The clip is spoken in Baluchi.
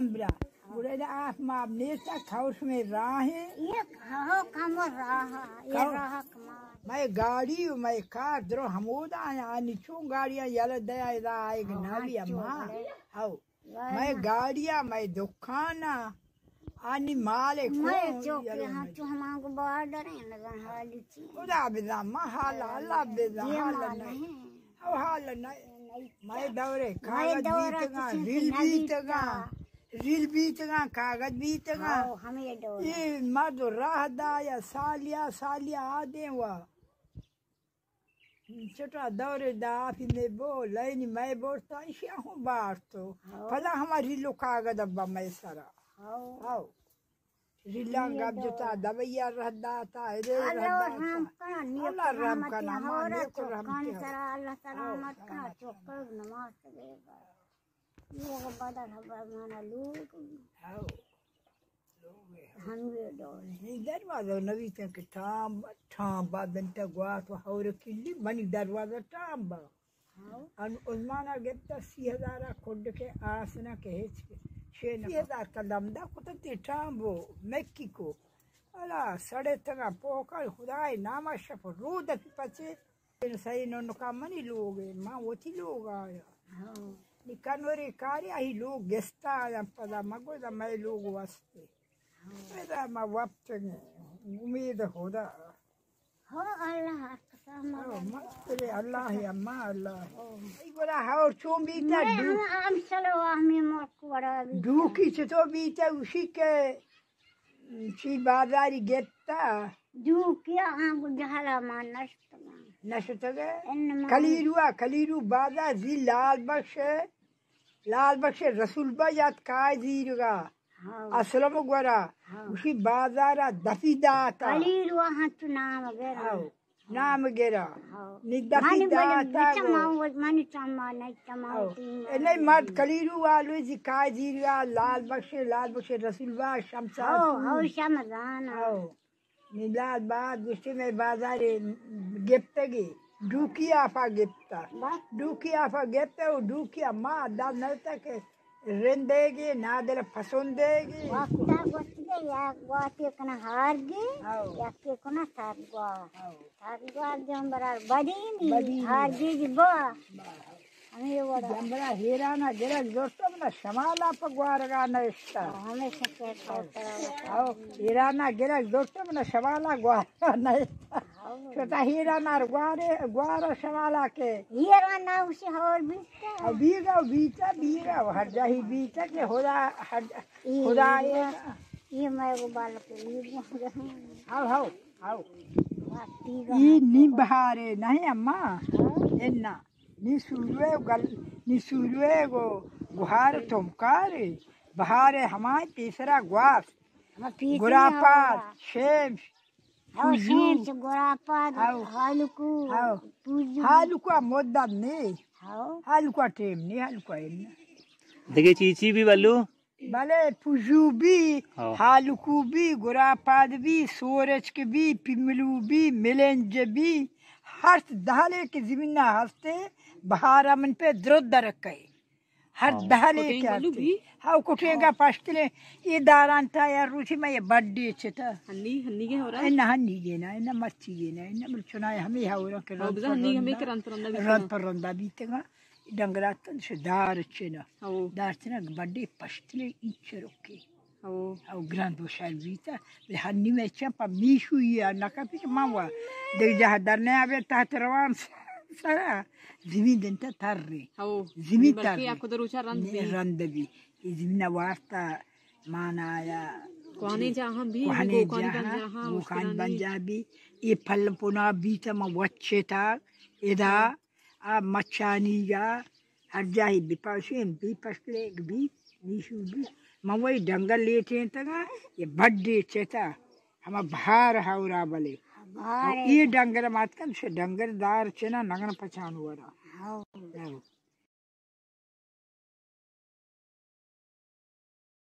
برا۔ گڑا ادا آپ ماپ نیست، کھوش میں راہ ہے۔ یہ کھو کم راہ، یہ کھو۔ راہ کمال۔ میں گاڑی و میں کار درو ہمودا ہیں، آنی چون گاڑیاں یلہ دیا ادا آئے گا او، ناوی ہاں، اما۔ چون۔ او۔ میں گاڑیا، میں دکانا، آنی مالک میں ہوں، چوکی یلو ہاں، میں۔ چو ہمانگو بارڈر ہیں، نزان حالی چی۔ خدا بزان، ما حال، اللہ بزان، یہ حال مال نہیں۔ نہیں۔ او حال نہیں۔ نہیں۔ میں دورے میں کاغذ دورہ بیتگاں، کسی سے ریل نہ بیتگاں، بیتا۔ ریل بیتگاں، کاغذ بیتگاں۔ ہاں، ہمیں دور۔ یہ مرد راہ دا یا سالیا، سالیا آدیں وا۔ چٹا دور دا آفی میں بو، لینی میں بورتا، ایشی ہوں بارتو۔ ہاں۔ پدا ہما ریلو کاغذ ابا میں سرا۔ ہاں۔ ہاں۔ ریلان گپ جتا، دبئی ءَ رہ داتا، ادے رہ اللہ داتا۔ رحم کنا، نیک اللہ رحم رحمتی کنا، ما ہورا نیک رحمتی چوکانی ہو۔ سرا اللہ سلامت کنا، ہاں، چوکگ نماز دے گا۔ لوگ بدل ہبر مانا لوگ۔ ہاؤ۔ لوگ ہے۔ ہمیں ڈول۔ نی دروازہ نویتن کہ ٹام، ٹام با دنتا گوات و ہور کلی، منی دروازہ ٹام با۔ ہاں۔ ان عثمانا گپتا سی ہزارا کڈ کے آس نہ کہ ہچ کے۔ شے نہ سی ہزار کلم دا کتا تی ٹام بو، مکی کو۔ الا سڑے تگا پوکا خدای ناما شپ رو دپی پچے۔ سہی ننکا منی لوگ ہے، ما وتی لوگ آیا۔ ہاں۔ نی کنوری کاری آہی لوگ گستا آیا پدا مگو دا مئے لوگ واسطے۔ ہاں۔ پدا ما وپتگیں، امید خدا۔ ہاں، اللہ ہر کسا ما ہاں، مسترے اللہ ہے، اما اللہ ہے۔ ہاں۔ ای گڑا ہور چون بیتا میں دو-، ہم، ہم چلو ہمیں ملک وڑا بیتا۔ دوکی چطور بیتا اسی کے چی بازاری گپتا؟ دوکیا آنگو جہلا ما نشتگاں۔ نشتگے؟ ان ما کلیروا، کلیرو بازار زی لال بخش، لال بخش رسول بخش یاد کائے زیرگا۔ ہاں۔ اسلم گورا، ہاں۔ اسی بازارا دفی داتا۔ کلیروا ہاں تو نام گرا۔ ہاں۔ نام گرا۔ ہاں۔ نی دفی من بلے داتا گو۔ چما، من چما، نہ چما ہاں۔ تین اے نہیں مرد کلیرو والو زی کائے زیرگا، لال بخش، لال بخش رسول بخش، شمسا ہاں، تو۔ ہاں، شمزان۔ ہاں۔ نی لال بات گوشتی میں بازار گپتگی، ڈوکی آفا گپتا۔ بس۔ ڈوکی آفا گپتا و ڈوکی ما داد نلتا کہ رندیگی، نادر پسندیگی۔ وقتا گوشتگی یا گواتی کنا ہارگی، ہاؤ۔ یا کہ کنا سرگوا۔ ہاؤ۔ سرگوا جنبرار بدینی، بدینی۔ ہارگی جی با۔ با۔ ہمیں وڑا۔ جنبرا ہیرانا گرگ زرتو منا شمالا پہ گوارگا نشتا۔ ہاں، ہمیشہ کہتا ہاؤ۔ ہاؤ، ہیرانا گرگ زرتو منا شمالا گوارگا نشتا۔ ہاؤ۔ شتا ہیرانا گوارے، گوارا شمالا کے۔ ہیرانا اسی ہور بیتا۔ ہاؤ، بیگا، بیتا، بیگا، ہر جاہی بیتا کہ خدا، ہر جا-، اے خدا اے۔ یہ میں وہ بالکل، یہ ہاؤ، ہاؤ، ہاؤ۔ یہ نی بہارے نہیں اما۔ ہاں۔ انا۔ نی سوروے گل، نی سوروے گو گوہار تمکارے، بہارے ہمائے پیسرا گواس، ہما پیسری گراپاد، ہوا۔ شیمش، ہاں، پوجو۔ شیمش، گراپاد، ہاؤ۔ ہالکو، ہاؤ۔ پوجو۔ ہالکو مدت نے۔ ہاؤ۔ ہالکو ٹیم نے، ہالکو ایم نے۔ دگہ چی چی بھی بلو؟ بلے پژو بی، ہاں۔ ہالکو بی، گراپاد بی، سورچک بی، پیملو بی، ملنج بی، ہر دہلے کہ زمینا ہستے، بہارا من پہ درد درکے۔ ہر ہاں۔ دہلے کٹیں کہ گلو ہستے۔ بی؟ ہاں، کٹیں گا ہاں۔ پشتلے، یہ داران تا یا روچی میں یہ بڈی چتا۔ ہنی، ہنی کے ہو رہا؟ اے نہ ہنی گے نا، اے نہ مرچی گے نا، اے نہ بل چنائے ہمیں ہاں، رنگ کے ہاں، رنگ بزا پر ہنی ہمیں رندا، کے رنگ پر رندا بیتگا۔ رندا بیتگا۔ ڈنگراتن شہ دار چنا۔ ہو۔ دار چنا بڈے پشتلے اینچ چروکے۔ ہو۔ او گران دوشال بیتا۔ بلے ہنی میں چم پا میشو یا نکا پی کہ من وا دگہ جاہ در نیا بے تحت روان سرا۔ زمین دنتا تر رے۔ ہو۔ زمین تر بلکہ رے۔ یا کدروچا رند بی۔ رند بی۔ یہ زمین وارتا مانا یا کوہنیں جاہاں بی، کوہنیں گوکانی جاہاں، بنجاہاں، گوکانی مشکلانی۔ بنجاہ بی۔ یہ پل پنا بیتا من وچتا۔ ادا آ مچانیگا ہر جاہی بپاشین، بی پشلے، بی میشو بی۔ من وہی ڈنگر لیٹینتگا، یہ بڈے چتا، ہما بہار ہورا بلے۔ بہار او ہے۔ یہ ڈنگر ماتکن، شہ ڈنگر دار چنا نگن پچان ورا۔ ہاں۔ ہاں۔